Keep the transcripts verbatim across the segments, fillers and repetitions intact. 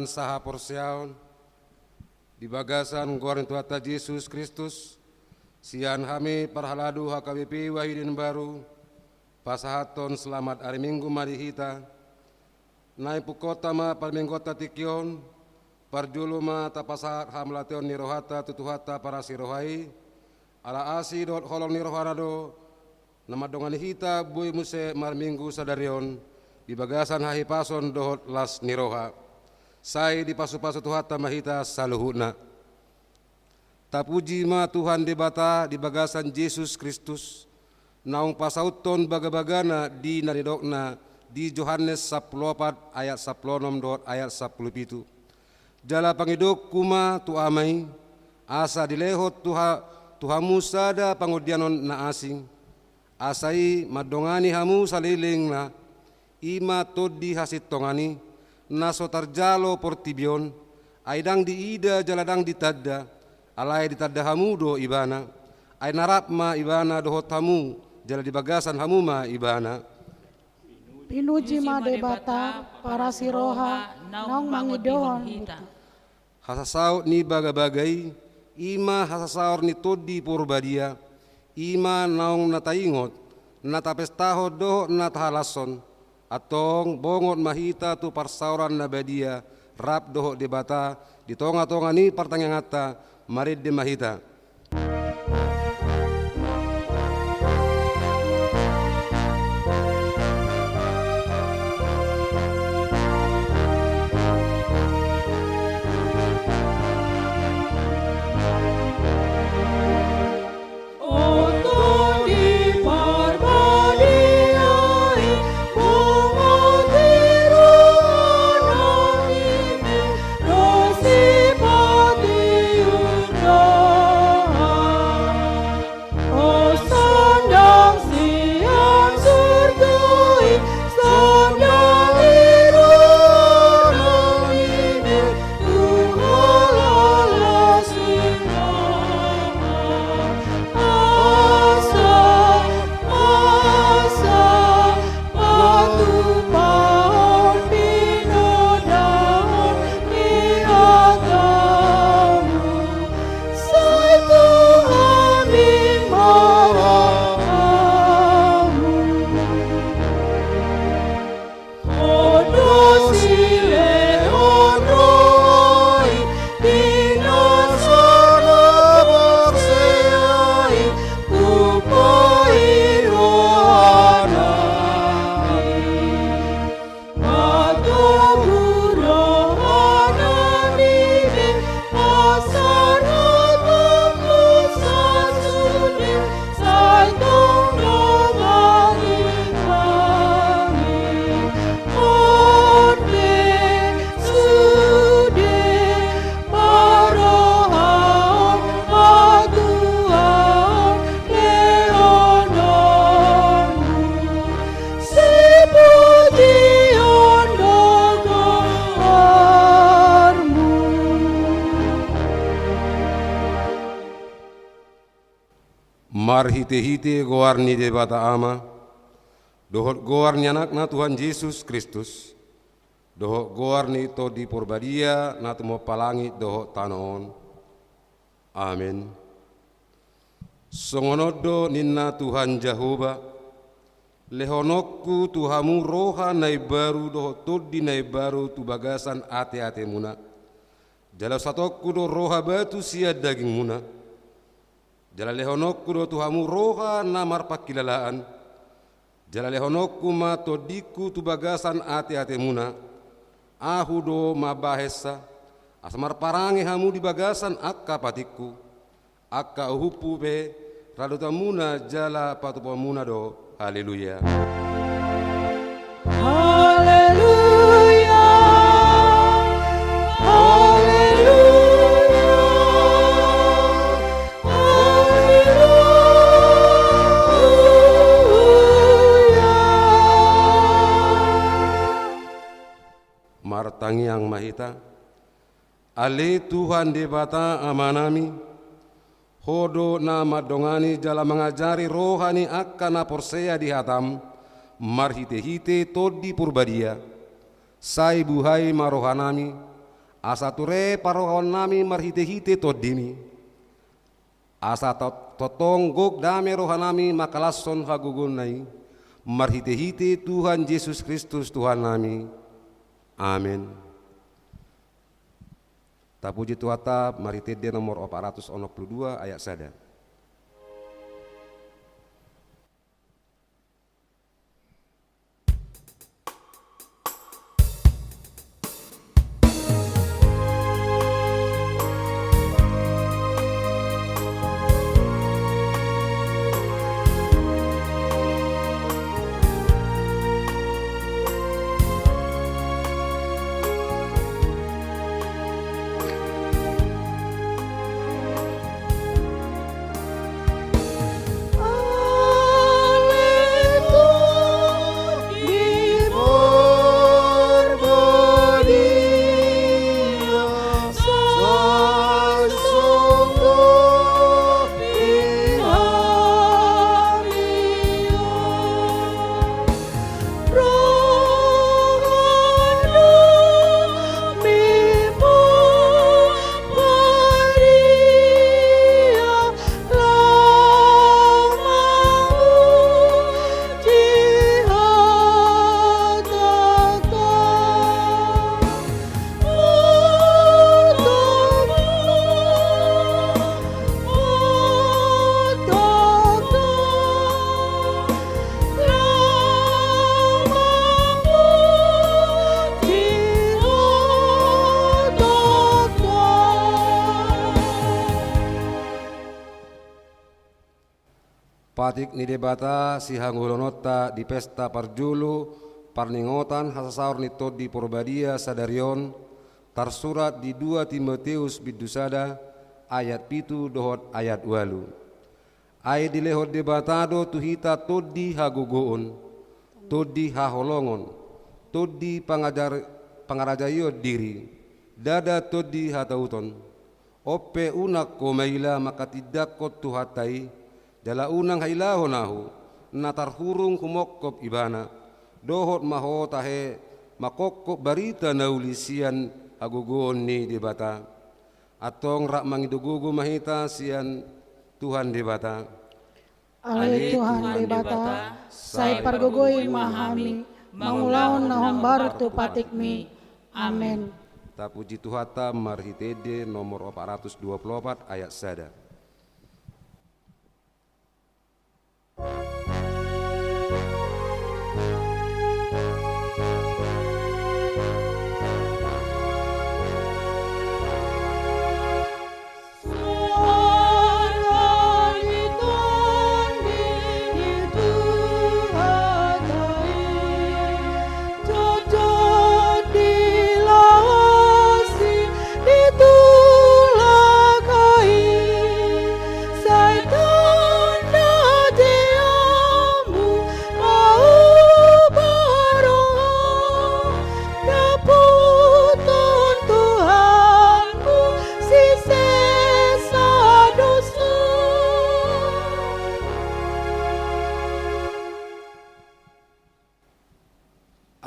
sahaporseaon di bagasan goar ni Tuhanta Jesus Kristus, sian hami parhalado H K B P Wahidin Baru, pasahathon selamat ari Minggu ma di hita. Na impungkonta ma parmingguonta tingki on, parjolo ma tapasahat hamauliateon ni rohanta tu Tuhanta parasi roha i, ala asi dohot holong ni rohana do na mandongani hita boi muse marminggu sadari on di bagasan hahipason dohot las ni roha. Sai dipasupasu Tuhanta ma hita saluhutna. Tapuji ma Tuhan Debata di bagasan Jesus Kristus, naung pasauthon bagabagana di na nidokna di Johannes sampulu opat ayat sampulu onom dohot ayat sampulu pitu. Jala pangidoonku ma tu Ama i, asa dilehon tu ha-, tu hamu sada pangondianon na asing, asa i mandongani hamu salelengna, i ma tondi hasintongan i, na so tarjalo portibi on, ai ndang diida jala ndang ditanda, alai ditanda hamu do Ibana, ai na rap ma Ibana dohot hamu, jala di bagasan hamu ma Ibana. Pinuji ma Debata, parasi roha, naung mangidohon hita. Hasasaut ni bagabaga i, i ma hasasaor ni Tondi Porbadia, i ma naung na taingot, na tapestahon dohot na tahalashon, antong bongot ma hita tu parsaoran na badia, rap dohot Debata, di tongatonga ni partangianganta, marende ma hita. Marhitehite goar ni Debata Ama, dohot goar ni Anakna Tuhan Jesus Kristus, dohot goar ni Tondi Porbadia na tumompa langit dohot tano on. Amen. Songon on do ninna Tuhan Jahowa, lehononku tu hamu roha na imbaru dohot tondi na imbaru tu bagasan ateatemuna. Jala usatonku do roha batu sian dagingmuna. Jala lehononku do tu hamu roha na marpangkilalaan. Jala lehononku ma tondingku tu bagasan ateatemuna. Ahu do mambahensa, asa marparange hamu di bagasan angka patikku. Angka uhumhu pe, radotanmuna jala patupaonmuna do. Haleluya. Haleluya. Haleluya. Haleluya. Martangiang ma hita. Ale Tuhan Debata Amanami, Ho do na mandongani jala mangajari roha ni angka na porsea di hataM, marhitehite Tondi Porbadia. Sai buhai ma rohanami, Asa ture parrohaonnami marhitehite Tondimi, asa to-, tongtong gok dame rohanami mangkalashon hagogoonna i, marhitehite Tuhan Jesus Kristus Tuhannami. Amen. Tapuji Tuhanta, marhite Ende nomor opat ratus onom pulu dua ayat sada. Patik ni Debata sihangoluhononta di pesta parjolo parningotan hasasaor ni Tondi Porbadia sadari on, tarsurat di dua Timoteus bindu sada ayat pitu dohot ayat ualu. Ai dilehon Debata do tu hita tondi hagogoon, tondi haholongon, tondi pangajar-, pangarajaion diri, ndada tondi hatauton. On pe unang ho maila manghatindanghon Tuhanta i, jala unang hailahon ahu, na tarhurung humongkop Ibana, dohot ma ho tahe manghophop barita na uli sian hagogoon ni Debata. Antong rap mangido gogo ma hita sian Tuhan Debata. Ale Tuhan Debata, sai pargogoi ma hami, mangulahon na hombar tu patikmi. Amen. Tapuji Tuhanta, marhite Ende nomor opat ratus dua pulu opat ayat sada.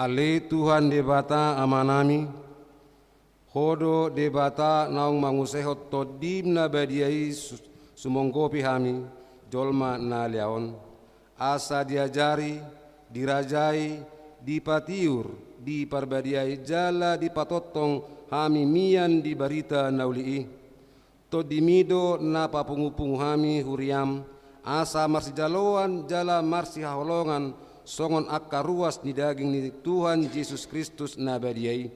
Ale Tuhan Debata Amanami, Ho do Debata naung mangusehon Tondim na badia i su-, sumonggopi hami, jolma na lea on, asa diajari, dirajai, dipatiur, diparbadiai jala dipatongtong hami mian di barita na uli i. Tondimi do na papungupungu hami huriam, asa marsijaloan jala marsihaholongan songon angka ruas ni daging ni Tuhan Jesus Kristus na badia i.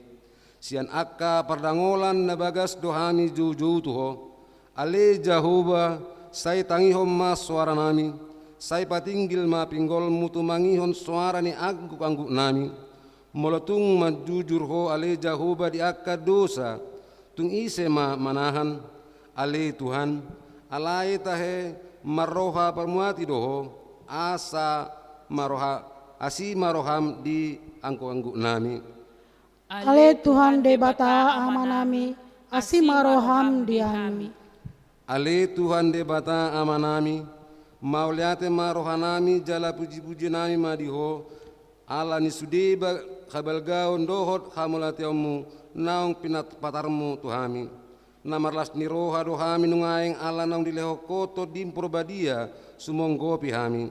Sian angka pardangolan na bagas do hami joujou tu Ho. Ale Jahowa, sai tangihon ma soaranami, sai patinggil ma pinggolMu tumangihon soara ni anggukangguknami. Molo tung manjujur Ho ale Jahowa di angka dosa, tung ise ma manahan? Ale Tuhan, alai tahe marroha parmuati do Ho, asa maroha, asi ma roham di anggukangguknami. Ale Tuhan Debata Amanami, asi ma roham di hami. Ale Tuhan Debata Amanami, mauliate ma rohanami jala pujipujionnami ma di Ho, ala ni sude ba-, habalgaon dohot hamauliateonMu naung pinat-, patarmu tu hami. Na marlas ni roha do hami nuaeng ala naung dilehon Ho Tondim Porbadia sumonggopi hami.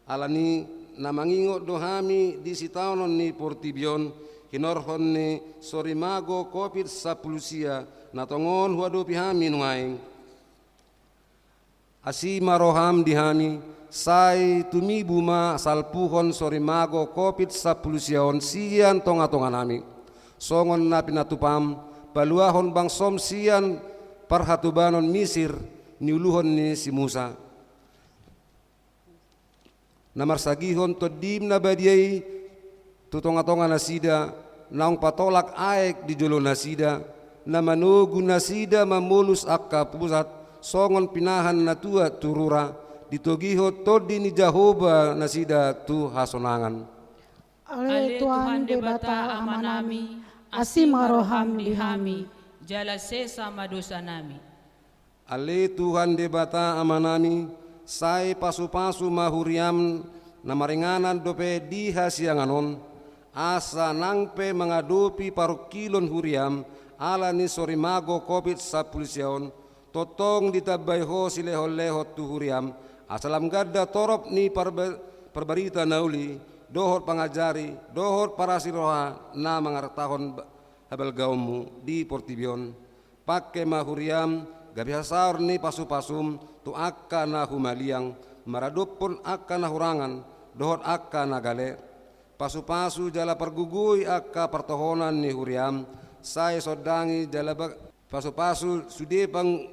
Alani na mangingot do hami di sitaonon ni portibi on, hinorhon ni sorimago Covid sampulu sia, na tongon huadopi hami nuaeng. Asi ma roham di hami, sai tumibu ma salpuhon sorimago Covid sampulu sia on sian tonga-tonga nami. Songon na pinatupam, paluahon bangsom sian parhatobanon Misir, niuluhon ni si Musa. Na marsagihon Tondim na badia i tu tonga-tonga nasida, naung patolak aek di jolo nasida, na manogu nasida mamolus angka pusat, songon pinahan na tuat tu rura, ditogihon Tondi ni Jahowa nasida tu hasonangan. Ale Tuhan Debata Amanami, asi ma roham di hami, jala sesa ma dosanami. Ale Tuhan Debata Amanami, sai pasu-pasu ma huriam na maringanan dope di hasiangan on, asa nang pe mangadopi parungkilon huriam ala ni sorimago Covid sampulu sia on, tongtong ditambai Ho silehon-lehon tu huriam, asa lam ganda torop ni parba-, parbarita na uli, dohot pangajari, dohot parasi roha na mangartahon ba-, habalgaonmu di portibi on. Pangke ma huriam, gabe hasaor ni pasu-pasum, tu angka na humaliang, maradophon angka na hurangan, dohot angka na gale. Pasu-pasu jala pargogoi angka partohonan ni huriam, sai sondangi jala ba-, pasu-pasu sude pang-,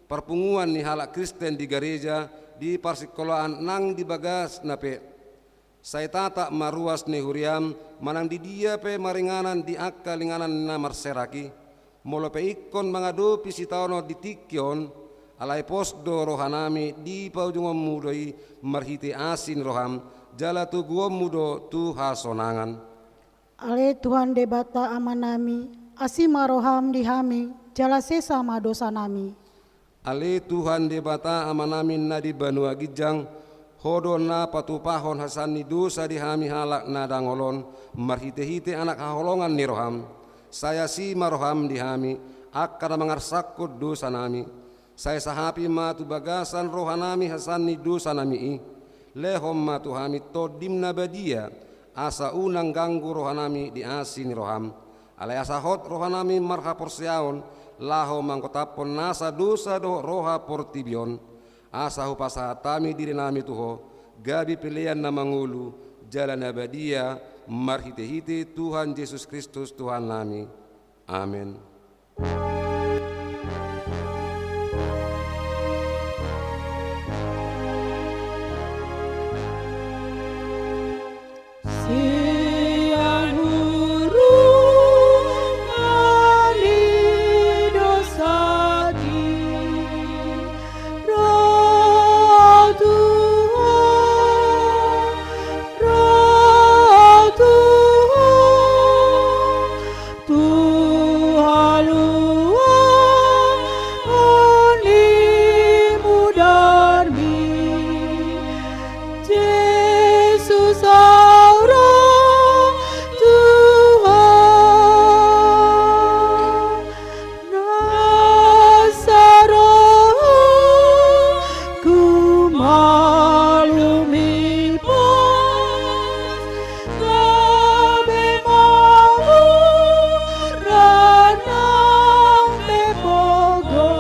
parpunguan ni halak Kristen di gareja, di parsingkolaan nang di bagasna pe. Sai tatap ma ruas ni huriam, manang di dia pe maringanan di angka inganan na marserak i. Molo pe ingkon mangadopi sitaonon di tingki on, alai pos do rohanami di paujungonmu do i marhite asi ni roham, jala toguonmu do tu hasonangan. Ale Tuhan Debata Amanami, asi ma roham di hami, jala sesa ma dosanami. Ale Tuhan Debata Amanami na di banua ginjang, Ho do na patupahon hasean ni dosa di hami halak na dangol on, marhite-hite anak haholongan ni roham. Sai asi ma roham di hami, angka na mangarsakkon dosanami. Sai sahapi ma tu bagasan rohanami hasean ni dosanami i. Lehon ma tu hami Tondim na badia, asa unang ganggu rohanami di asi ni roham. Alai asa hot rohanami marhaporseaon, laho manggotaphon nasa dosa dohot roha portibi on. Asa hupasahat hami dirinami tu Ho, gabe pelean na mangolu, jala na badia, marhite-hite Tuhan Jesus Kristus Tuhannami. Amen. Sian hurungan ni dosaki, ro tu Ho, ro tu Ho, tu haluaon ni mudarmi. Jesus, au ro tu Ho, nasa rohangku malum i pos, gabe mamurna nang pe pogos.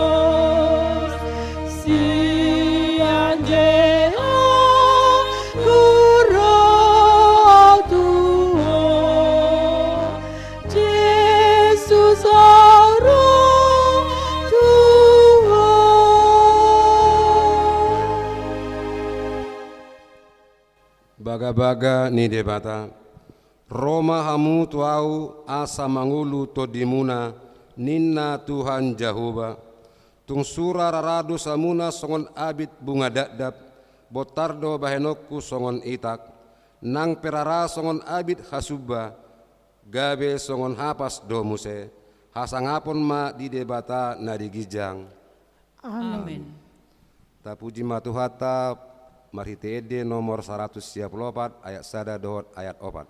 Sian je ahu ro tu Ho, Jesus, au ro tu Ho. Bagabaga ni Debata. Ro ma hamu tu ahu asa mangolu tondimuna, ninna Tuhan Jahowa. Tung sura rara dosamuna songon abit bunga dakdak, bontar do bahenonku songon itak, nang pe rara songon abit hasumba, gabe songon hapas do muse. Hasangapon ma di Debata na di ginjang. Amen. Amen. Tapuji ma Tuhanta marhite ende nomor saratus sia pulu opat ayat sada dohot ayat opat.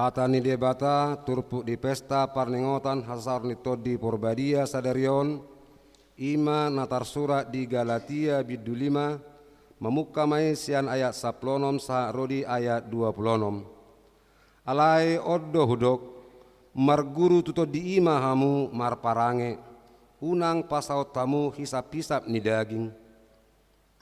Hata ni Debata turpuk di pesta parningotan hasaor ni Tondi Porbadia sadari on, i ma na tarsurat di Galatia bindu lima, mamungka ma i sian ayat sampulu onom sahat ro di ayat dua pulu onom. Alai on do hudok, marguru tu Tondi i ma hamu marparange, unang pasaut hamu hisaphisap ni daging.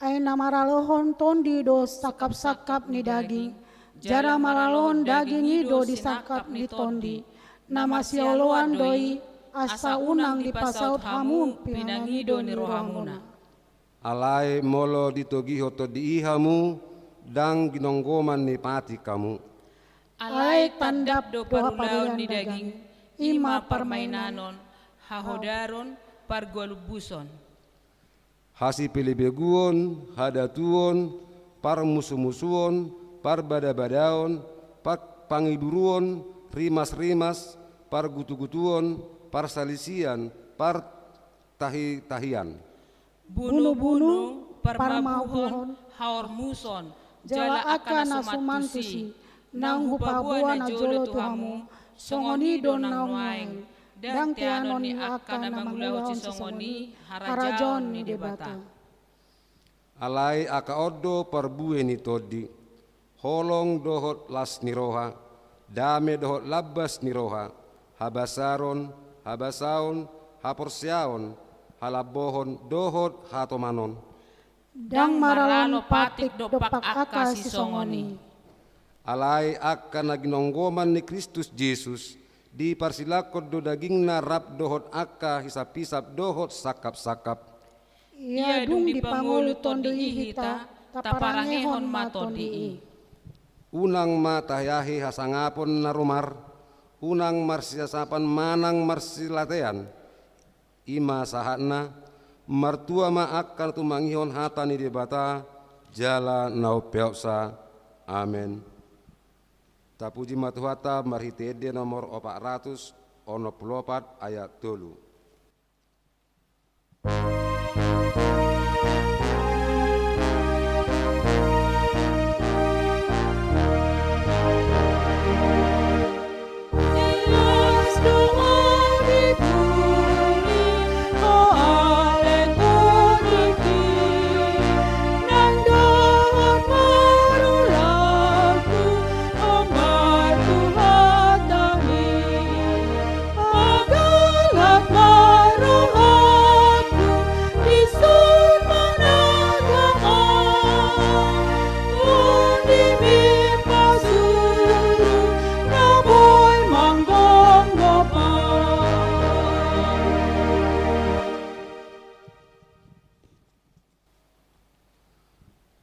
Ai na maralohon Tondi do sangkapsangkap ni daging, jala maralohon daging i do di sangkap ni Tondi. Na masioloan do i, asa unang dipasaut hamu pinangido ni rohamuna. Alai molo ditogihon Tondi i hamu, ndang ginonggoman ni patik hamu. Alai tandap do parulaon ni daging, i ma parmainanon, hahodaron, pargualumbuson, hasipelebeguon, hadatuon, parmusumusuon, parbadabadaon, pa-, pangiduruon, rimasrimas, pargutugutuon, parsalisian, partahitahian, bunubunu, parmabuhon, haormuson, jala angka na suman tusi, naung hupaboa na jolo tu hamu, songon i do naung nuaeng. Ndang teanon ni angka na mangulahon sisongon i harajaon ni Debata. Alai angka on do parbue ni Tondi: holong dohot las ni roha, dame dohot lambas ni roha, habasaron, habasaon, haporseaon, halambohon dohot hatomanon. Ndang maralo patik dompak angka sisongon i. Alai angka na ginonggoman ni Kristus Jesus, diparsilangkon do dagingna rap dohot angka hisaphisap dohot sangkapsangkap. Ia dung dipangolu Tondi i hita, taparangehon ma Tondi i. Unang ma taheahe hasangapon na rumar, unang marsiasapan manang marsilatean. I ma sahatna, martua ma angka na tumangihon hata ni Debata, jala na umpeopsa. Amen. Tapuji ma Tuhanta marhite ende nomor opat ratus onom pulu opat ayat tolu.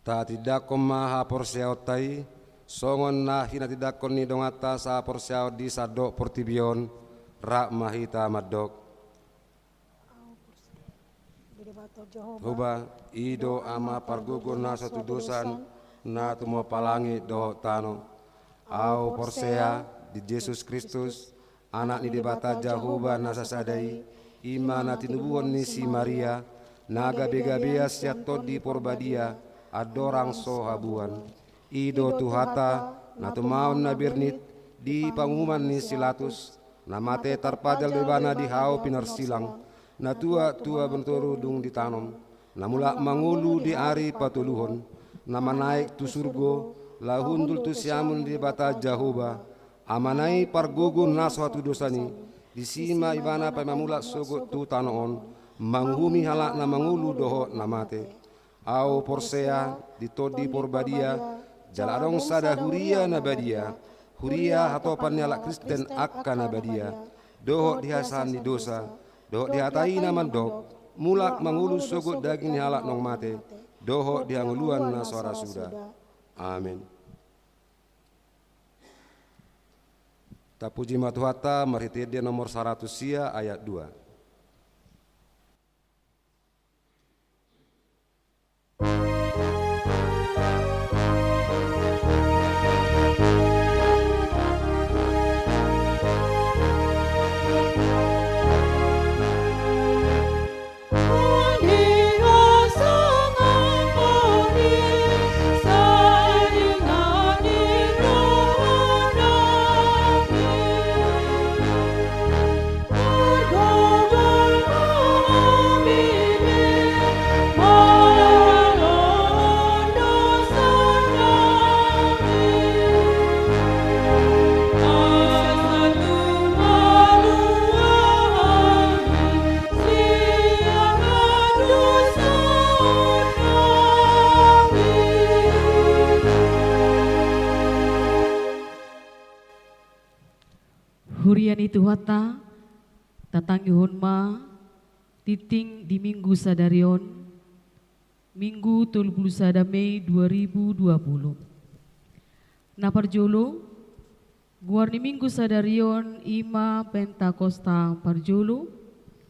Tatindangkon ma haporseaonta i, songon na hinatindangkon ni donganta sahaporseaon di sandok portibi on, rap ma hita mandok. Jahowa, i do Ama pargogo na so hatudosan, na tumompa langit dohot tano. Ahu porsea di Jesus Kristus, Anak ni Debata Jahowa na sasada i, i ma na tinubuhon ni si Maria, na gabegabean sian Tondi Porbadia, andorang so habuan. I do Tuhanta, na tumaon na bernit, di panguhuman ni si Latus, na mate tarpajal do ibana di hau pinarsilang, na tua-tua botoru dung ditanom, na mulak mangolu di ari patoluhon, na manaek tu surgo, laho hundul tu siamun ni Debata Jahowa, Amana i pargogo na so hatudosan i, disi ma ibana paima mulak sogot tu tano on, manguhumi halak na mangolu dohot na mate. Ahu porsea di Tondi Porbadia, jala adong sada huria na badia, huria hatopan ni halak Kristen angka na badia, dohot di hasahan ni dosa, dohot di hata i na mandok, mulak mangolu sogot daging ni halak naung mate, dohot di hangoluan na so ra suda. Amen. Tapuji ma Tuhanta, marhite ende nomor saratus sia ayat dua. Tuhanta, tatangihon ma tingting di Minggu sadari on, Minggu tolu pulu sada Mei dua ribu dua pulu. Na parjolo, goar ni Minggu sadari on i ma Pentakosta parjolo,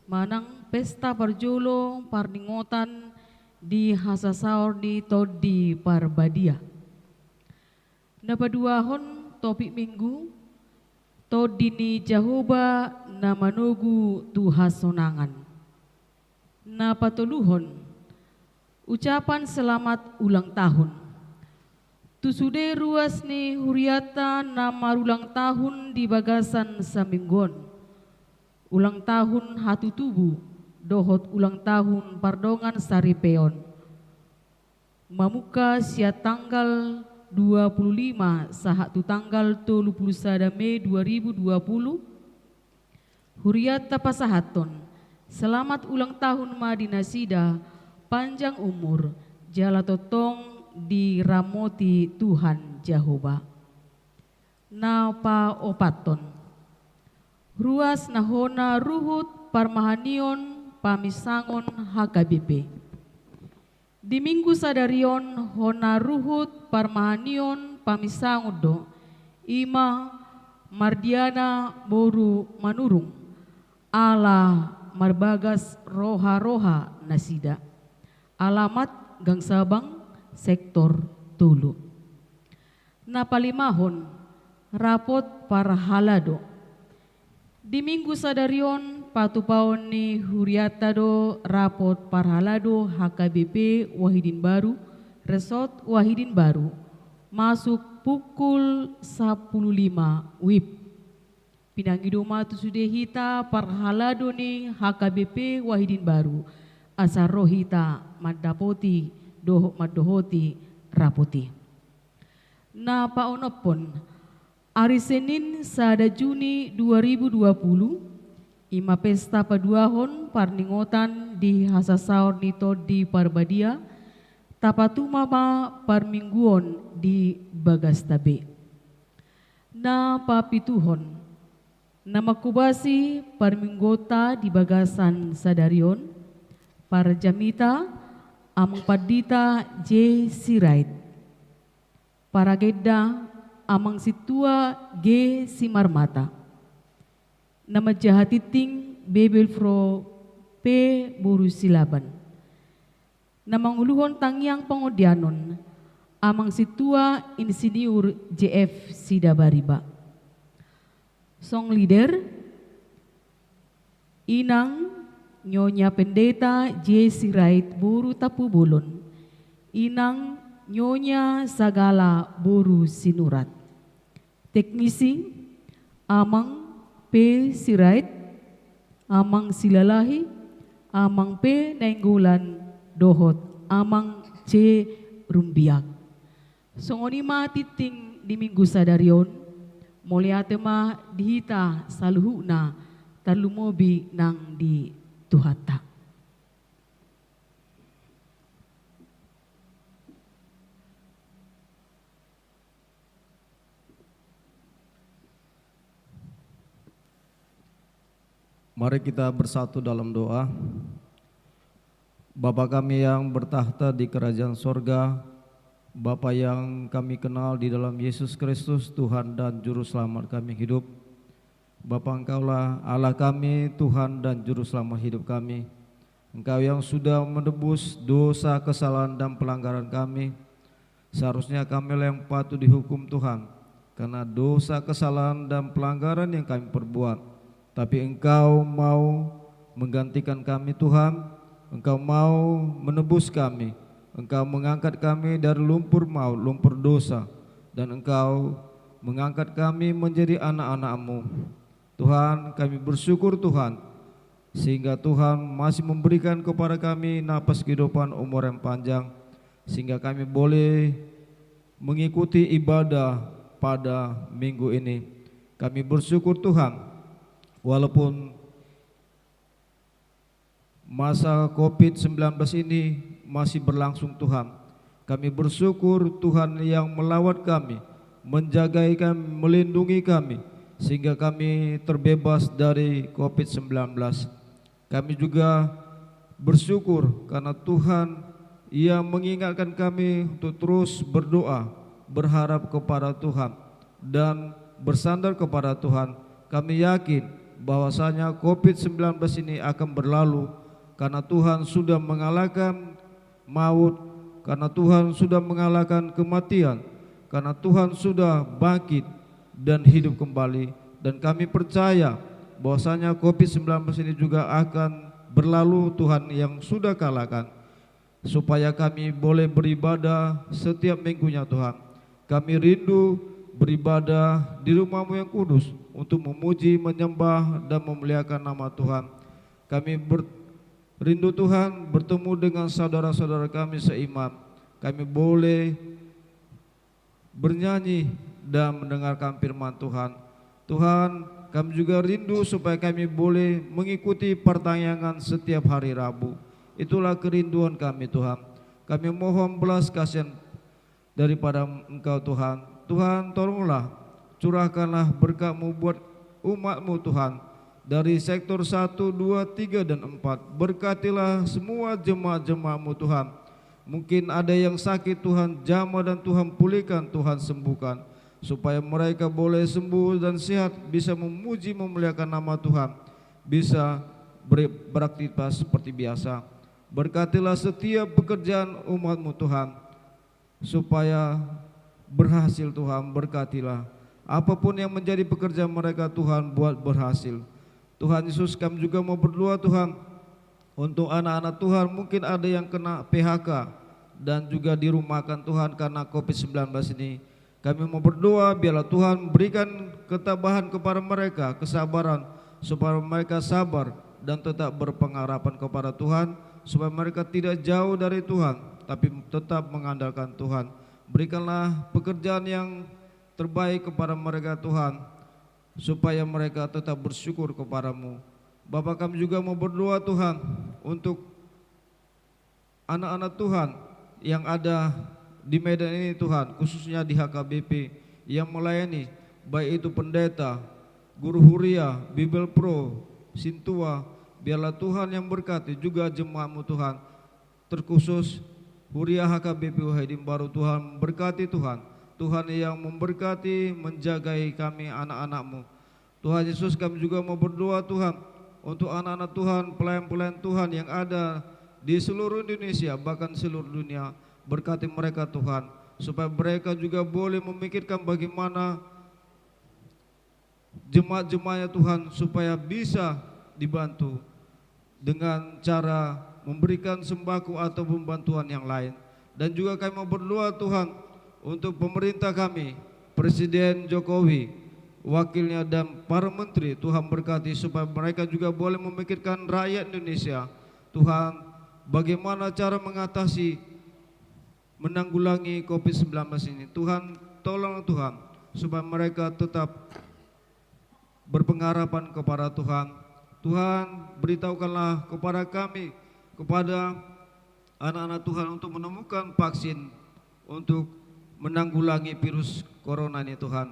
manang pesta parjolo parningotan di hasasaor ni Tondi Parbadia. Na paduahon topik Minggu, Tondi ni Jahowa na manogu tu hasonangan. Na patoluhon, ucapan selamat ulang tahun. Tu sude ruas ni hurianta na marulang tahun di bagasan saminggu on, ulang tahun hatutubu dohot ulang tahun pardongan saripeon, mamungka sian tanggal dua pulu lima sahat tu tanggal tolu pulu sada Mei dua ribu dua pulu, hurianta pasahathon selamat ulang tahun ma di nasida, panjang umur, jala tongtong diramoti Tuhan Jahowa. Na paopathon, ruas na hona ruhut parmahanion paminsangon H K B P. Di Minggu sadari on hona ruhut parmahanion paminsangon do, i ma Mardiana boru Manurung, ala marbagas roha-roha nasida. Alamat Gang Sabang, sektor tolu. Na palimahon, rapot parhalado. Di Minggu sadari on patupaon ni hurianta do rapot parhalado H K B P Wahidin Baru, Resort Wahidin Baru, masuk pukul sampulu lima wib. Pinangido ma tu sude hita parhalado ni H K B P Wahidin Baru, asa ro hita mandapoti dohot mandohoti rapot i. Na paonomhon, ari Senin sada Juni dua ribu dua pulu, i ma pesta paduahon parningotan di hasasaor ni Tondi Parbadia, tapatuma ma parmingguon di bagasta be. Na papituhon, na manghobasi parmingguonta di bagasan sadari on, parjamita Amang Pandita J Sirait, paragenda Amang Sintua G Simarmata, na manjaha tingting Bebelvrouw P Boru Silaban, na manguluhon tangiang pangondianon Amang Sintua Insinyur J F Sidabariba. Song leader, Inang Nyonya Pendeta J Sirait Boru Tampubolon, Inang Nyonya Sagala Boru Sinurat. Teknisi, Amang P Sirait, Amang Silalahi, Amang P Nainggolan, dohot Amang C Rumbiak. Songon i ma tingting di Minggu sadari on, mauliate ma di hita saluhutna, tarlumobi nang di Tuhanta. Mari kita bersatu dalam doa. Bapa kami yang bertakhta di kerajaan sorga, Bapa yang kami kenal di dalam Yesus Kristus, Tuhan dan Juru Selamat kami hidup. Bapa, Engkaulah Allah kami, Tuhan dan Juru Selamat hidup kami. Engkau yang sudah menebus dosa, kesalahan, dan pelanggaran kami. Seharusnya kamilah yang patut dihukum, Tuhan, karena dosa, kesalahan, dan pelanggaran yang kami perbuat. Tapi Engkau mau menggantikan kami, Tuhan. Engkau mau menebus kami. Engkau mengangkat kami dari lumpur maut, lumpur dosa. Dan Engkau mengangkat kami menjadi anak-anak-Mu. Tuhan, kami bersyukur, Tuhan, sehingga Tuhan masih memberikan kepada kami napas kehidupan, umur yang panjang, sehingga kami boleh mengikuti ibadah pada minggu ini. Kami bersyukur, Tuhan, walaupun masa covid sembilan belas ini masih berlangsung, Tuhan. Kami bersyukur Tuhan yang melawat kami, menjagai kami, melindungi kami, sehingga kami terbebas dari covid sembilan belas. Kami juga bersyukur karena Tuhan, Ia mengingatkan kami untuk terus berdoa, berharap kepada Tuhan, dan bersandar kepada Tuhan. Kami yakin bahwasanya covid sembilan belas ini akan berlalu karena Tuhan sudah mengalahkan maut, karena Tuhan sudah mengalahkan kematian, karena Tuhan sudah bangkit dan hidup kembali. Dan kami percaya bahwasanya covid sembilan belas ini juga akan berlalu, Tuhan yang sudah kalahkan, supaya kami boleh beribadah setiap minggunya, Tuhan. Kami rindu beribadah di rumah-Mu yang kudus untuk memuji, menyembah, dan memuliakan nama Tuhan. Kami ber-, rindu, Tuhan, bertemu dengan saudara-saudara kami seiman. Kami boleh bernyanyi dan mendengarkan firman Tuhan. Tuhan, kami juga rindu supaya kami boleh mengikuti partangiangan setiap hari Rabu. Itulah kerinduan kami, Tuhan. Kami mohon belas kasihan daripada Engkau, Tuhan. Tuhan, tolonglah, curahkanlah berkat-Mu buat umat-Mu, Tuhan. Dari sektor satu, dua, tiga, dan empat, berkatilah semua jemaat-jemaat-Mu, Tuhan. Mungkin ada yang sakit, Tuhan, jamah dan Tuhan pulihkan, Tuhan sembuhkan, supaya mereka boleh sembuh dan sehat, bisa memuji, memuliakan nama Tuhan, bisa ber-, beraktivitas seperti biasa. Berkatilah setiap pekerjaan umat-Mu, Tuhan, supaya berhasil, Tuhan. Berkatilah apapun yang menjadi pekerjaan mereka, Tuhan, buat berhasil. Tuhan Yesus, kami juga mau berdoa, Tuhan, untuk anak-anak Tuhan, mungkin ada yang kena P H K dan juga dirumahkan, Tuhan, karena covid sembilan belas ini. Kami mau berdoa, biarlah Tuhan berikan ketabahan kepada mereka, kesabaran, supaya mereka sabar dan tetap berpengharapan kepada Tuhan, supaya mereka tidak jauh dari Tuhan, tapi tetap mengandalkan Tuhan. Berikanlah pekerjaan yang terbaik kepada mereka, Tuhan, supaya mereka tetap bersyukur kepada-Mu. Bapa, kami juga mau berdoa, Tuhan, untuk anak-anak Tuhan yang ada di Medan ini, Tuhan, khususnya di H K B P yang melayani, baik itu pendeta, guru huria, Bibelvrouw, sintua, biarlah Tuhan yang berkati juga jemaat-Mu, Tuhan, terkhusus huria H K B P Wahidin Baru. Tuhan, berkati, Tuhan. Tuhan yang memberkati, menjagai kami, anak-anak-Mu. Tuhan Yesus, kami juga mau berdoa, Tuhan, untuk anak-anak Tuhan, pelayan-pelayan Tuhan yang ada di seluruh Indonesia, bahkan seluruh dunia. Berkati mereka, Tuhan, supaya mereka juga boleh memikirkan bagaimana jemaat-jemaatnya, Tuhan, supaya bisa dibantu dengan cara memberikan sembako ataupun bantuan yang lain. Dan juga kami mau berdoa, Tuhan, untuk pemerintah kami, Presiden Jokowi, wakilnya, dan para menteri. Tuhan, berkati supaya mereka juga boleh memikirkan rakyat Indonesia. Tuhan, bagaimana cara mengatasi, menanggulangi covid sembilan belas ini. Tuhan, tolong, Tuhan, supaya mereka tetap berpengharapan kepada Tuhan. Tuhan, beritahukanlah kepada kami, kepada anak-anak Tuhan, untuk menemukan vaksin untuk menanggulangi virus corona ini, Tuhan.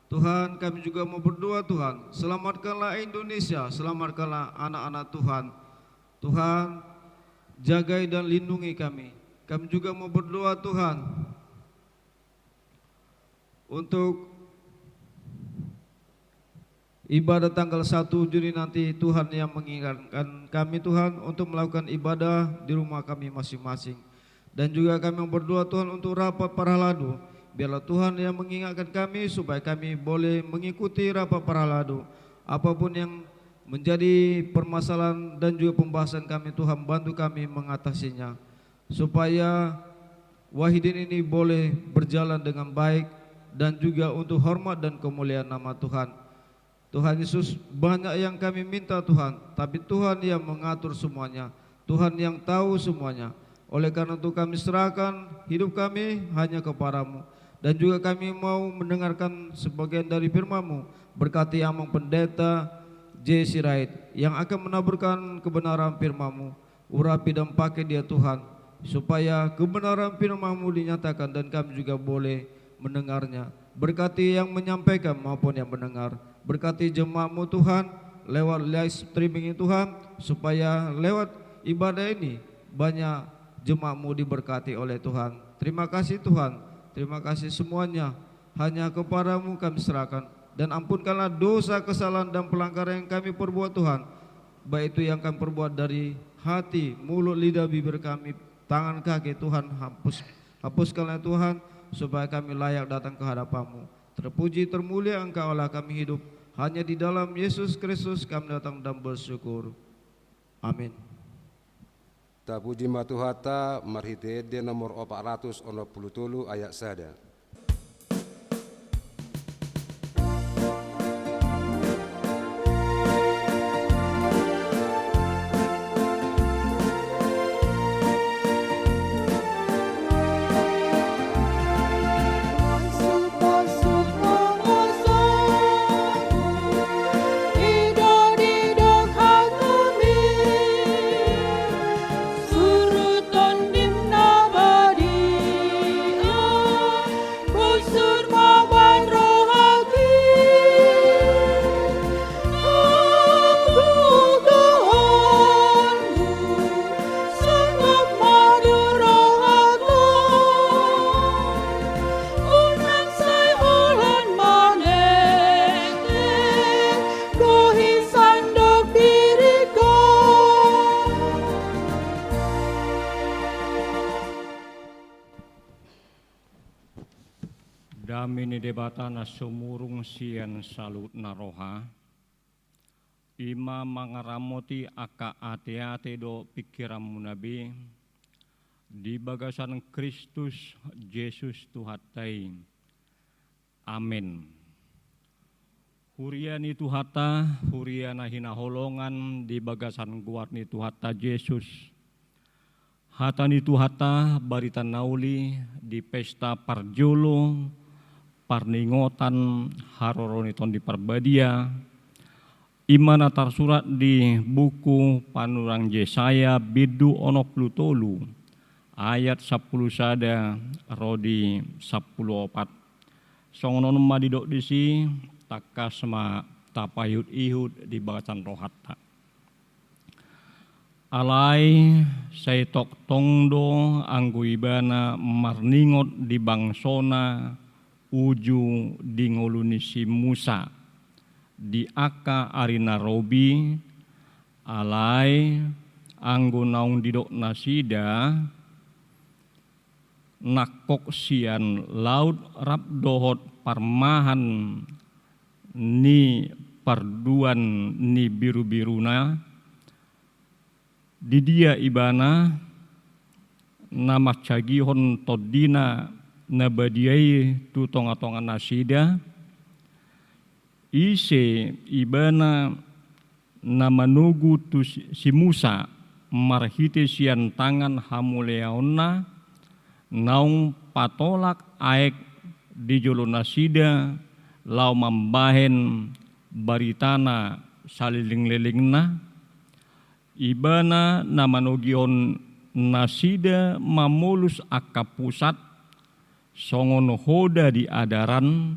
Tuhan, kami juga mau berdoa, Tuhan, selamatkanlah Indonesia, selamatkanlah anak-anak Tuhan. Tuhan, jagai dan lindungi kami. Kami juga mau berdoa, Tuhan, untuk ibadah tanggal satu Juni nanti, Tuhan yang mengingatkan kami, Tuhan, untuk melakukan ibadah di rumah kami masing-masing. Dan juga kami berdoa, Tuhan, untuk rapat parhalado. Biarlah Tuhan yang mengingatkan kami supaya kami boleh mengikuti rapat parhalado. Apapun yang menjadi permasalahan dan juga pembahasan kami, Tuhan, bantu kami mengatasinya, supaya Wahidin ini boleh berjalan dengan baik dan juga untuk hormat dan kemuliaan nama Tuhan. Tuhan Yesus, banyak yang kami minta, Tuhan, tapi Tuhan yang mengatur semuanya, Tuhan yang tahu semuanya. Oleh karena itu, kami serahkan hidup kami hanya kepada-Mu. Dan juga kami mau mendengarkan sebagian dari firman-Mu. Berkati Amang Pendeta J. Sirait yang akan menaburkan kebenaran firman-Mu. Urapi dan pakai dia, Tuhan, supaya kebenaran firman-Mu dinyatakan dan kami juga boleh mendengarnya. Berkati yang menyampaikan maupun yang mendengar. Berkati jemaat-Mu, Tuhan, lewat live streaming ini, Tuhan, supaya lewat ibadah ini banyak jemaat-Mu diberkati oleh Tuhan. Terima kasih, Tuhan. Terima kasih semuanya. Hanya kepada-Mu kami serahkan. Dan ampunkanlah dosa, kesalahan, dan pelanggaran yang kami perbuat, Tuhan. Baik itu yang kami perbuat dari hati, mulut, lidah, bibir kami, tangan, kaki, Tuhan, hapus, hapuskanlah, Tuhan, supaya kami layak datang ke hadapan-Mu. Terpuji, termulia Engkau Allah kami hidup. Hanya di dalam Yesus Kristus kami datang dan bersyukur. Amin. Tapuji ma Tuhanta, marhite ende nomor opat ratus onom pulu tolu ayat sada. Dame ni Debata na sumurung sian saluhut na roha, i ma mangaramoti angka ateate dohot pingkiranmuna be, di bagasan Kristus Jesus Tuhanta i. Amen. Huria ni Tuhanta, huria na hinaholongan di bagasan goar ni Tuhanta Jesus. Hata ni Tuhanta, barita na uli di pesta parjolo parningotan haroro ni Tondi Parbadia, i ma na tarsurat di buku panurirang Jesaya bindu onom pulu tolu ayat sampulu sada ro di sampulu opat. Songon on ma didok disi, tangkas ma tapaihut-ihut di bagasan rohanta. Alai sai tongtong do anggo ibana marningot di bangsona uju di ngolu ni si Musa di angka ari na robi, alai anggo naung didok nasida nangkok sian laut rap dohot parmahan ni parduan ni birubiruna, di dia ibana na mansagihon tondina na badia i tu tongatonga nasida, ise ibana na manogu tu si, si Musa marhite sian tangan hamuliaonna, naung patolak aek di jolo nasida laho mambahen baritana salelenglelengna, ibana na manogihon nasida mamolus angka pusat songon hoda di adaran,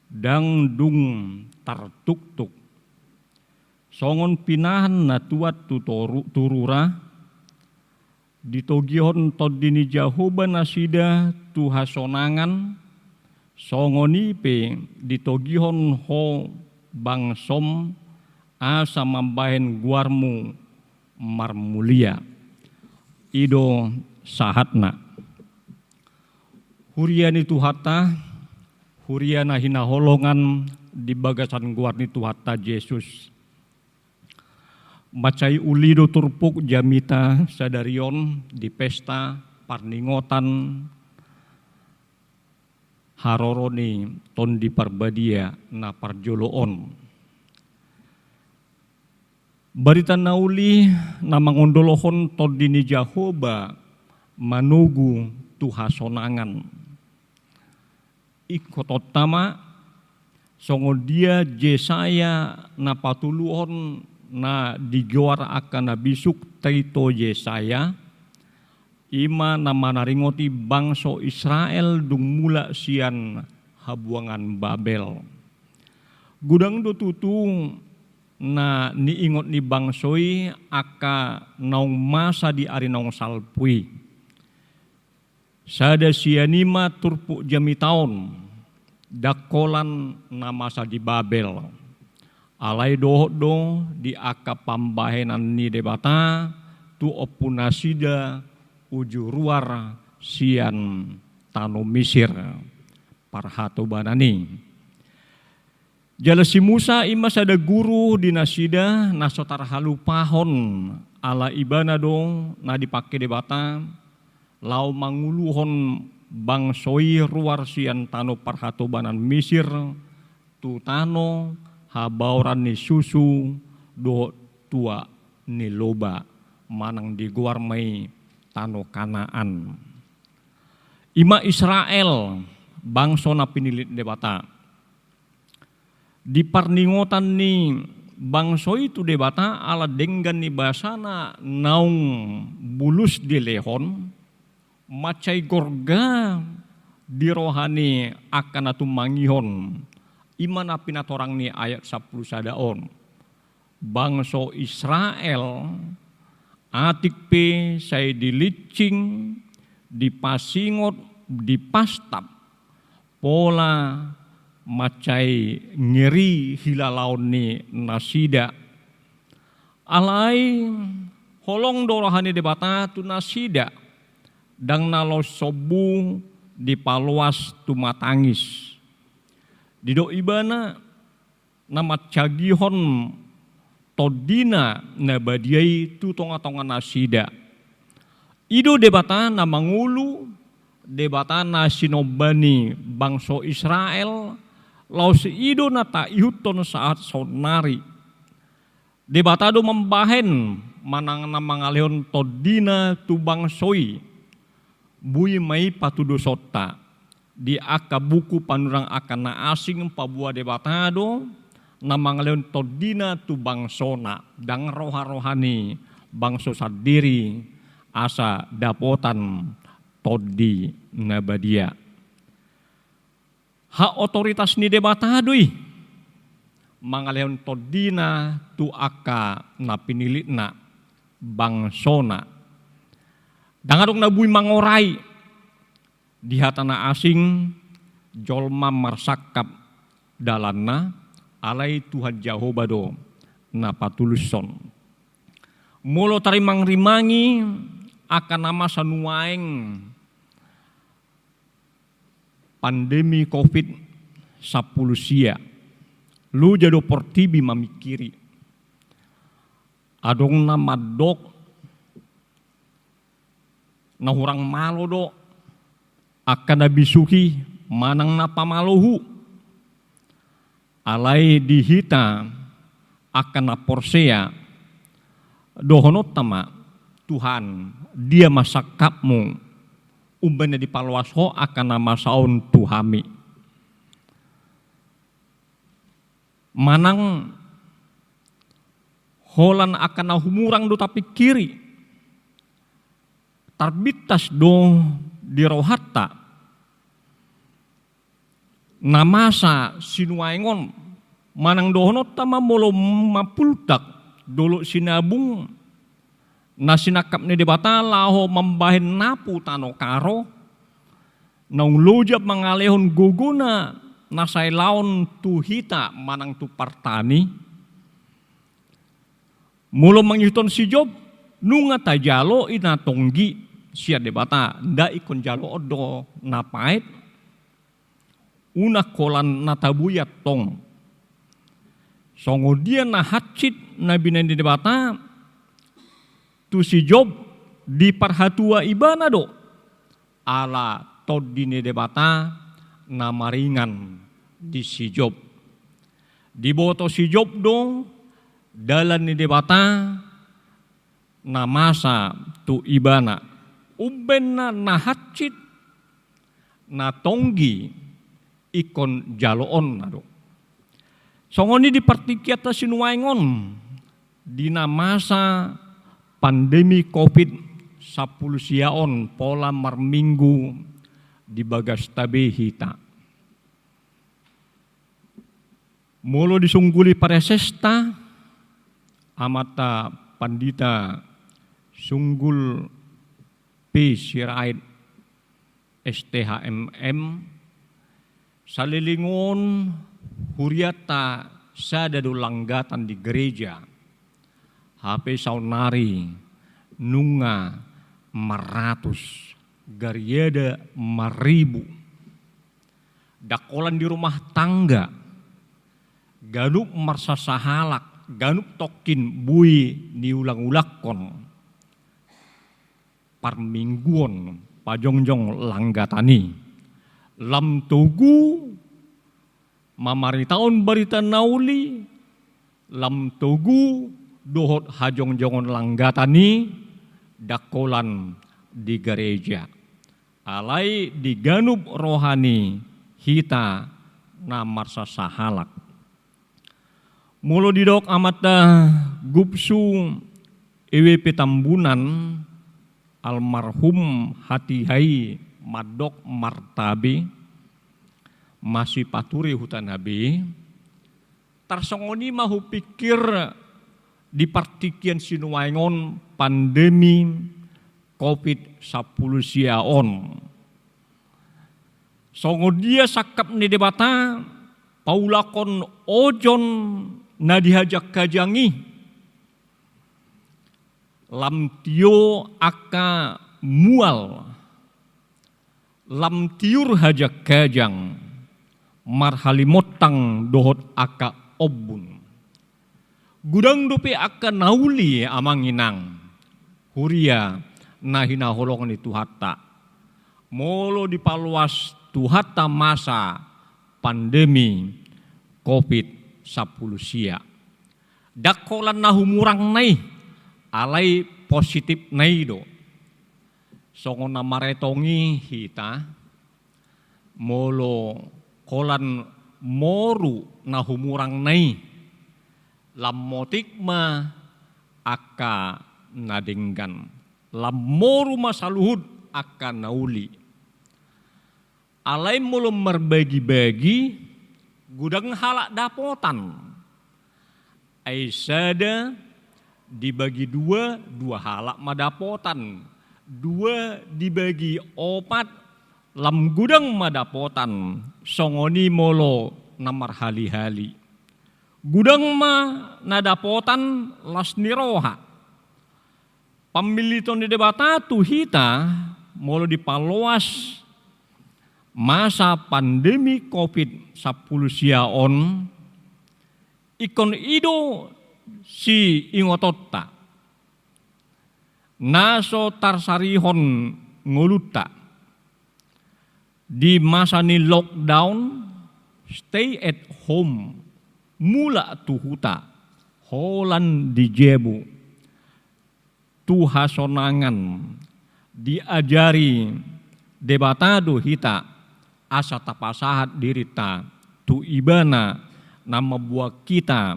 ndang dung tartuktuk. Songon pinahan na tuat tu toru-, turura, ditogihon Tondi ni Jahowa nasida tu hasonangan, songon i pe ditogihon ho bangsom, asa mambahen goarmu marmulia. I do sahatna. Huria ni Tuhanta, huria na hinaholongan di bagasan goar ni Tuhanta Jesus. Mansai uli do turpuk jamita sadari on di pesta parningotan haroro ni Tondi Parbadia na parjolo on. Barita na uli na mangondolohon Tondi ni Jahowa manogu tu hasonangan. Ingkon tonta ma, songon dia Jesaya na patuluhon na digoar angka na bisuk Trito Jesaya, i ma na manaringoti bangso Israel dung mulak sian habuangan Babel. Godang do tutu na niingot ni bangso i angka naung masa di ari naung salpu i. Sada sian i ma turpuk jamita on, ndang holan na masa di Babel. Alai dohot do di angka pambahenan ni Debata tu ompunasida uju ruar sian tano Misir, parhatobanan i. Jala si Musa i ma sada guru di nasida na so tarhalupahon, ala ibana do na dipangke Debata laho manguluhon bangso i ruar sian tano parhatobanan Misir tu tano habaoran ni susu dohot tuak ni loba, manang digoar ma i tano Kanaan. I ma Israel, bangso na pinillit Debata. Di parningotan ni bangso i tu Debata ala denggan ni basana naung bulus dilehon, mansai gorga di roha ni angka na tumangihon, i ma na pinatorang ni ayat sampulu sada on. Bangso Israel, atik pe sai dilinsing, dipasingot, dipastap, pola mansai ngeri hilalaon ni nasida. Alai holong do roha ni Debata tu nasida, ndang na laos sombu dipaloas tumatangis. Didok ibana, na mansagihon TondiNa na badia i tu tongatonga nasida. I do Debata na mangolu, Debata na sinomba ni bangso Israel, laos i do na taihuthon sahat saonnari. Debata do mambahen manang na mangalehon TondiNa tu bangso i. Boi ma i patudosonta di angka buku panurang angka na asing, paboa Debata do na mangalehon TondiNa tu bangsona, ndang roharoha ni bangso sandiri asa dapotan Tondi na badia. Hak otoritas ni Debata do i mangalehon TondiNa tu angka na pinillitNa, bangsona. Ndang adong na boi mangorai. Di hata na asing, jolma marsangkap dalanna, alai Tuhan Jahowa do na patulushon. Molo tarimangrimangi angka na masa nuaeng, pandemi covid sampulu sia, loja do portibi mamingkiri. Adong na mandok, na hurang malo do angka na bisuk i manang na pamalohu. Alai di hita angka na porsea, dohononta ma: Tuhan, dia ma sangkapmu, umbahen na dipaloas Ho angka na masa on tu hami? Manang holan angka na humurang do tapingkiri, tarbintas do di rohanta na masa sinuaeng on, manang dohononta ma molo mampultak Dolok Sinabung, na sinangkap ni Debata laho mambahen napu tano Karo, naung loja mangalehon gogona na sai laon tu hita manang tu partani. Molo mangihuthon si Job, nunga tajalo i na tonggi sian Debata, nda ingkon jaloon do na paet, unang holan na tabo i antong. Songon dia na hansit na binahen ni Debata tu si Job, diparhatua ibana do, ala Tondi ni Debata na maringan di si Job. Diboto si Job do dalan ni Debata na masa tu ibana. Umbahen na hansit, na tonggi, ingkon jaloonna do. Songon i di partingkianta sinuaeng on, di na masa pandemi covid sampulu sia on, pola marminggu di bagasta be hita. Molo disungguli paresesta, amanta Pandita Sunggul P. Sirait, S T H M M, saleleng on hurianta sada do langgatan di gereja. Hape saonnari nunga marratus, gariada marribu. Ndang holan di rumah tangga, ganup marsasahalak, ganup tongkin boi niulangulangkon. Parmingguon pajongjong langgatan i. Lam togu mamaritaon barita na uli, lam togu dohot hajongjongon langgatan i, ndang holan di gereja. Alai di ganup roha ni hita na marsasahalak. Molo didok amanta Gubsu E W P Tambunan, almarhum hatiha i mandok martabe, masipature hutana be, tarsongon i ma hupingkir di partingkian sinuaeng on pandemi covid sampulu sia on. Songon dia sangkap ni Debata paulakon ojon na di hajang-hajang i, lam tio angka mual, lam tiur hajang-hajang, marhalimontang dohot angka ombun. Godang dope angka na uli, amang inang, huria na hinaholongan ni Tuhanta, molo dipaloas Tuhanta masa pandemi covid sampulu sia. Ndang holan na humurangna i, alai positifna i do. Songon na maretongi hita, molo holan moru na humurangna i, lam motik ma angka na denggan, lam moru ma saluhut angka na uli. Alai molo marbagi-bagi, godang halak dapotan. Ai sada dibagi dua, dua halak ma dapotan. Dua dibagi opat, lam godang ma dapotan. Songon i molo na marhali-hali. Godang ma na dapotan las ni roha. Pammilliton ni Debata tu hita, molo dipaloas masa pandemi covid sampulu sia on, ingkon i do siingotonta na so tarsarihon ngolunta di masa ni lockdown, stay at home, mulak tu huta, holan di jabu, tu hasonangan. Diajari Debata do hita asa tapasahat dirinta tu Ibana na mambuat hita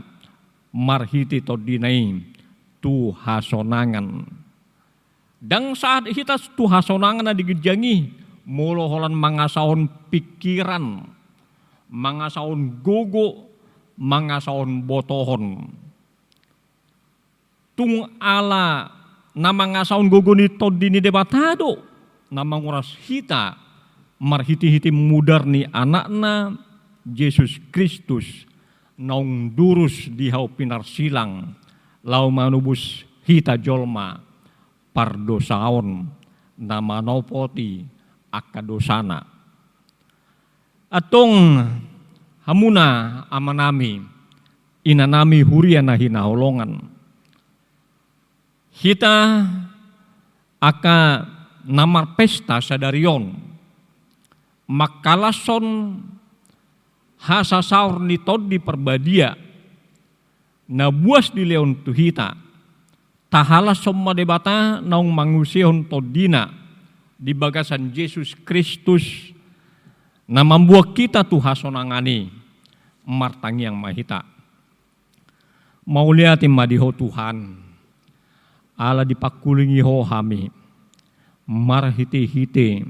marhite TondiNa i tu hasonangan. Ndang sahat hita tu hasonangan na di ginjang i molo holan mangasahon pingkiran, mangasahon gogo, mangasahon botohon. Tung ala na mangasahon gogo ni Tondi ni Debata do na manguras hita marhitehite mudar ni Anakna Jesus Kristus, naung durus di hau pinarsilang, laho manobus hita jolma pardosaon na manopoti angka dosana. Antong hamuna amanami, inanami, huria na hinaholongan, hita angka na marpesta sadari on mangkalashon hasasaor ni Tondi Parbadia na buas dilehon tu hita. Tahalashon ma Debata naung manguseihon TondiNa di bagasan Jesus Kristus na mambuat hita tu hasonangan i. Martangiang ma hita. Mauliate ma di Ho Tuhan, ala dipangkulingi Ho hami marhitehite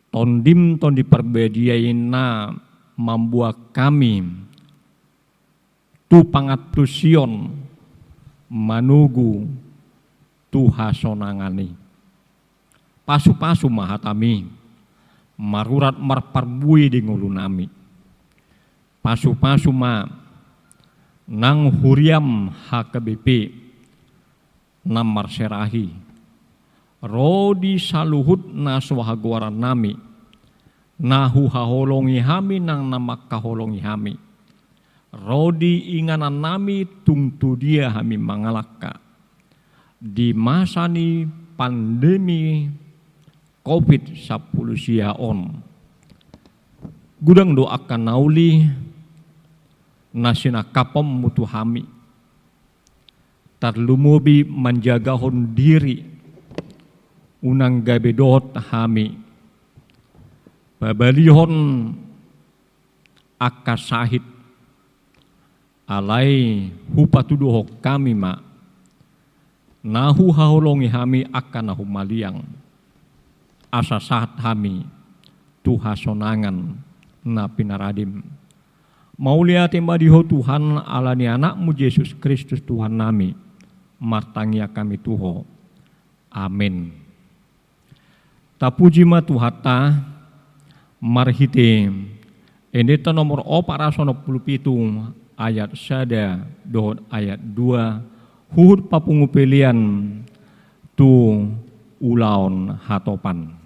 TondiM, Tondi Parbadia i na mambuat hami tu pangantusion manogu tu hasonangan i. Pasupasu ma hatami marurat marparbue di ngolunami. Pasupasu ma nang huriam H K B P na marserahi ro di saluhut na so hagoarannami, na huhaholongi hami nang na mangkaholongi hami, ro di inganannami tung tu dia hami mangalangka di masa ni pandemi covid sampulu sia on. Godang do angka na uli na sinangkaponmu tu hami, tarlumobi manjagahon diri unang gabe dohot hami pabalihon angka sahit. Alai hupatuduhon hami ma na huhaholongi hami angka na humaliang, asa sahat hami tu hasonangan na pinaradim. Mauliate ma di Ho Tuhan, ala ni Anakmu Jesus Kristus Tuhannami, martangiang hami tu Ho. Amen. Tapuji ma Tuhanta marhite Endenta nomor opat ratus onom pulu pitu ayat sada dohot ayat dua, huhut papungu pelean tu ulaon hatopan.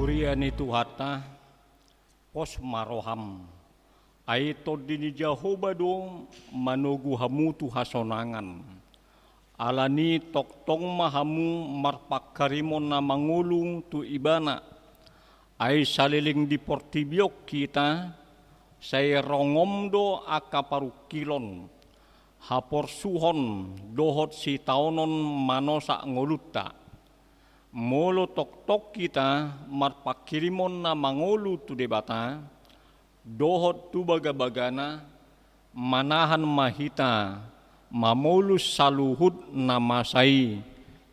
Huria ni Tuhanta, pos ma roham. Ai Tondi ni Jahowa do manogu hamu tu hasonangan. Alani tongtong ma hamu marpangkirimon na mangolu tu Ibana. Ai saleleng di portibi on hita, sai rongom do angka parungkilon, haporsuhon dohot sitaonon manosak ngolunta. Molo tongtong hita marpangkirimon na mangolu tu Debata, dohot tu bagabagana, manahan ma hita mamolus saluhut na masa i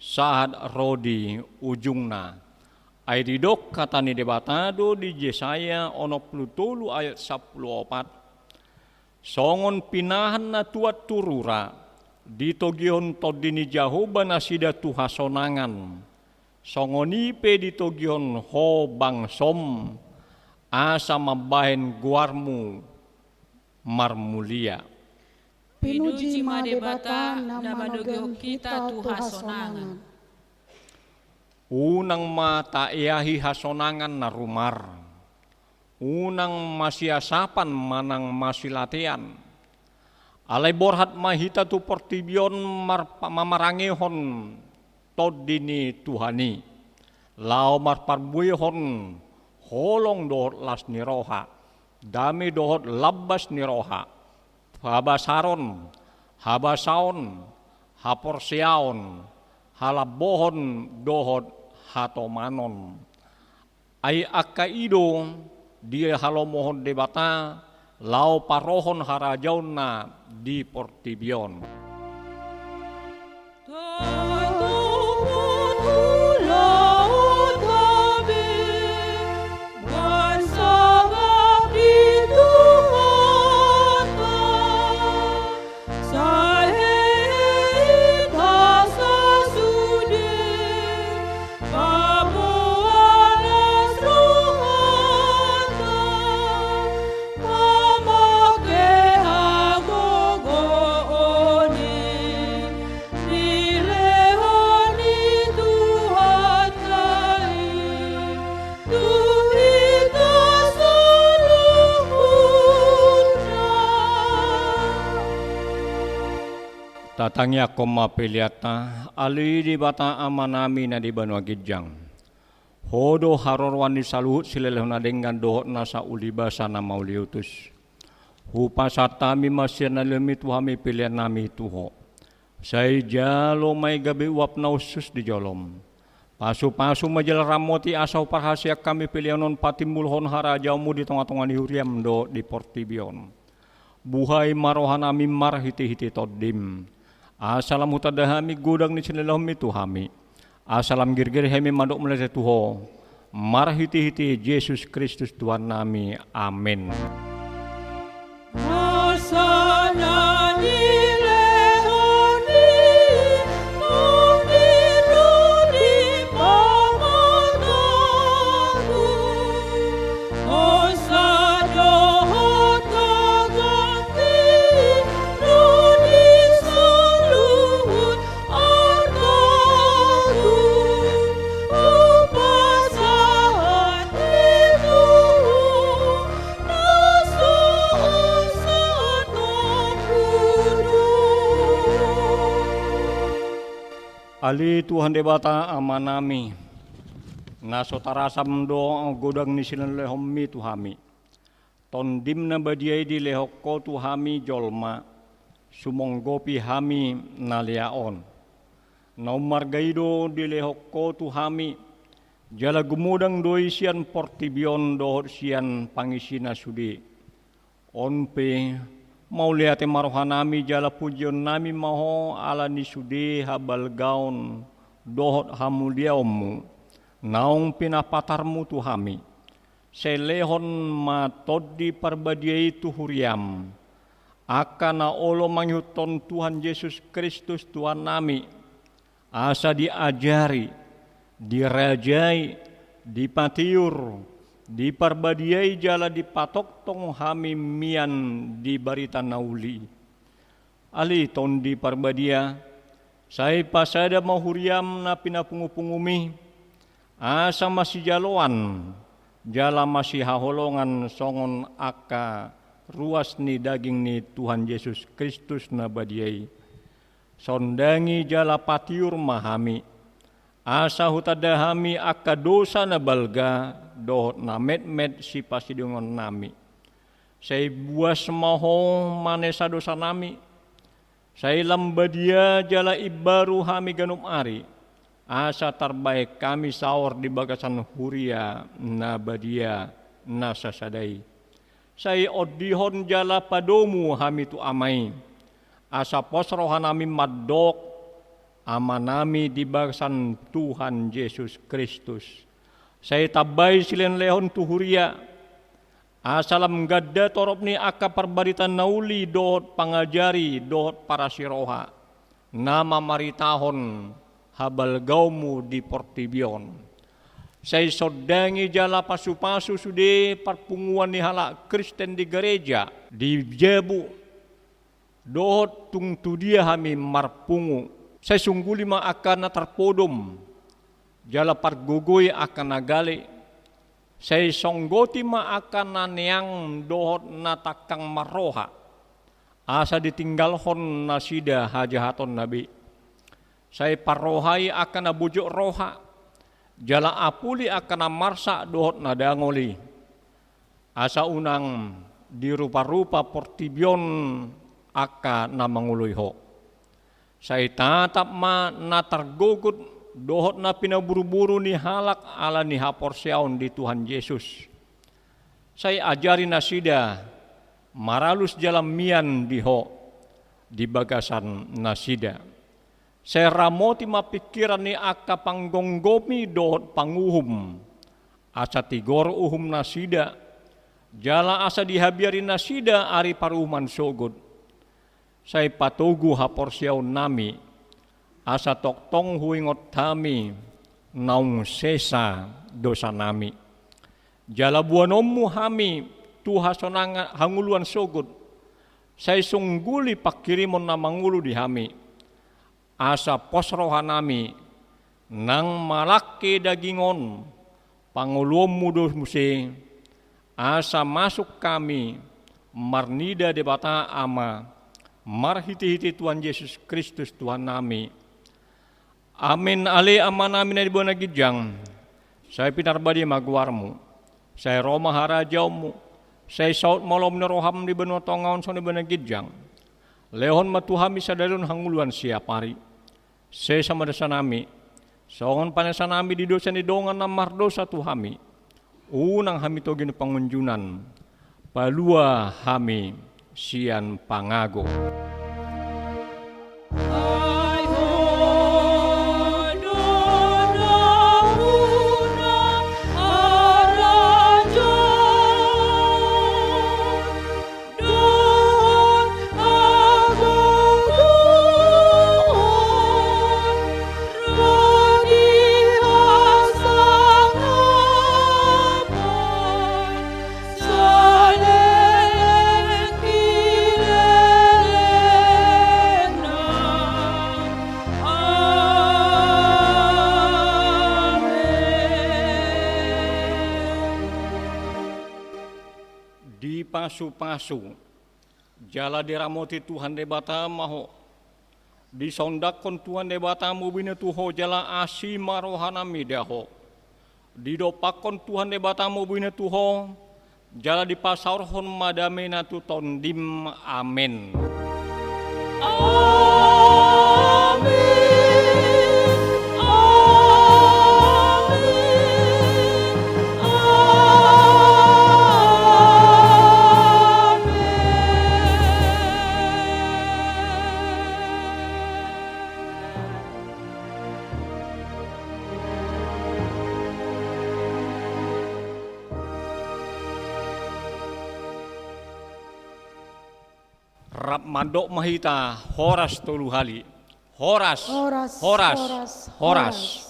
sahat ro di ujungna. Ai didok hata ni Debata do di Jesaya onom pulu tolu ayat sampulu opat. Songon pinahan na tuat tu rura, ditogihon Tondi ni Jahowa nasida tu hasonangan. Songon i pe ditogihon ho bangsom, asa mambahen goarmu marmulia. Pinuji ma Debata na manogihon hita tu hasonangan. Unang ma taeahi hasonangan na rumar. Unang masiasapan manang masilatean. Alai borhat ma hita tu portibi on mar-, mamarangehon Tondi ni Tuhan i, laho marparbuehon holong dohot las ni roha, dame dohot lambas ni roha, habasaron, habasaon, haporseaon, halambohon dohot hatomanon. Ai angka i do dihalomohon Debata laho parohon harajaonna di portibi on. Tatangiangkon ma peleanta. Ale Debata Amanami na di banua ginjang, Ho do haroroan ni saluhut silehon na denggan dohot nasa ulibasa na mauliutus. Hupasahat hami ma sian na nilehonmi tu hami peleannami tu Ho. Sai jalo ma i gabe uap na hushus di jolom. Pasupasu ma jala ramoti asa huparhaseang hami pelean on patimbulhon harajaonmu di tongatonga ni huriam dohot di portibi on. Buhai ma rohanami marhitehite Tondim, asa lam hutanda hami godang ni silehonmi tu hami, asa lam girgir hami mandok mauliate tu Ho, marhitehite Jesus Kristus Tuhannami. Amen. Ale Tuhan Debata Amanami, na so tarasam do godang ni silehonmi tu hami. Tondim na badia i dilehon Ho tu hami jolma, sumonggopi hami na lea on. Na ummarga i do dilehon Ho tu hami, jala gumodang do i sian portibi on dohot sian pangisina sude. On pe, mauliate ma rohanami jala pujionnami ma Ho ala ni sude habalgaon dohot hamuliaonmu, naung pinapatarmu tu hami. Sai lehon ma Tondi Parbadia i tu huriam, angka na olo mangihuthon Tuhan Jesus Kristus Tuhannami, asa diajari, dirajai, dipatiur, diparbadiai jala dipatongtong hami mian di barita na uli. Ale Tondi Parbadia, sai pasada ma huriam na pinapungupunguMi, asa masijaloan jala masihaholongan songon angka ruas ni daging ni Tuhan Jesus Kristus na badia i. Sondangi jala patiur ma hami, asa hutanda hami angka dosa na balga dohot na metmet sipasidingonnami. Sai buas ma Ho manesa dosanami, sai lam badia jala imbaru hami ganup ari, asa tarbahen hami saor di bagasan huria na badia na sasada i. Sai ondihon jala padomu hami tu Ama i, asa pos rohanami mandok Amanami di bagasan Tuhan Jesus Kristus. Sai tambai silehonlehon tu huria, asa lam ganda torop ni angka parbarita na uli dohot pangajari dohot parasiroha, na mamaritahon habalgaonmu di portibi on. Sai sondangi jala pasupasu sude parpunguan ni halak Kristen di gareja, di jabu, dohot tung tu dia hami marpungu. Sai sungguli ma angka na tarpodom, jala pargogoi angka na gale. Sai songgoti ma angka na neang dohot na tangkang marroha, asa ditinggalhon nasida hajahatonna be. Sai parrohai angka na bojok roha, jala apuli angka na marsak dohot na dangol i. Asa unang diruparupa portibi on angka na mangoloi Ho. Sai tatap ma na targogot dohot na pinaburburu ni halak ala ni haporseaon di Tuhan Jesus. Sai ajari nasida maralus jala mian di Ho di bagasan nasida. Sai ramoti ma pingkiran ni angka panggomgomi dohot panguhum, asa tigor uhum nasida, jala asa dihabiari nasida ari paruhuman sogot. Sai patogu haporseaonnami, asa tongtong huingot hami naung sesa dosanami. Jala boanonmu hami tu hasonangan hangoluan sogot, sai sungguli pangkirimon na mangolu di hami. Asa pos rohanami nang malangke daging on, pangoluonmu do muse, asa masuk hami marnida Debata Ama, marhitehite Tuhan Jesus Kristus Tuhannami. Amen. Ale Amanami na di banua ginjang, sai pinarbadia ma goarmu, sai ro ma harajaonmu, sai saut ma lomo ni roham di banua tonga on songon di banua ginjang. Lehon ma tu hami sadari on hangoluan siapari. Sesa ma dosanami, songon panesanami di dosa ni dongan na mardosa tu hami. Unang hami togihon pangunjunan, palua hami sian pangago. Dipasupasu jala diramoti Tuhan Debata ma ho. Disondangkon Tuhan Debata ma ubina tu ho jala asi ma rohana mida ho. Didompakkon Tuhan Debata ma ubina tu ho, jala dipasaorhon ma damena tu tondim. Amen. Amen. Amen. Amen. Rap mandok ma hita horas tolu hali. Horas, horas, horas, horas, horas, horas.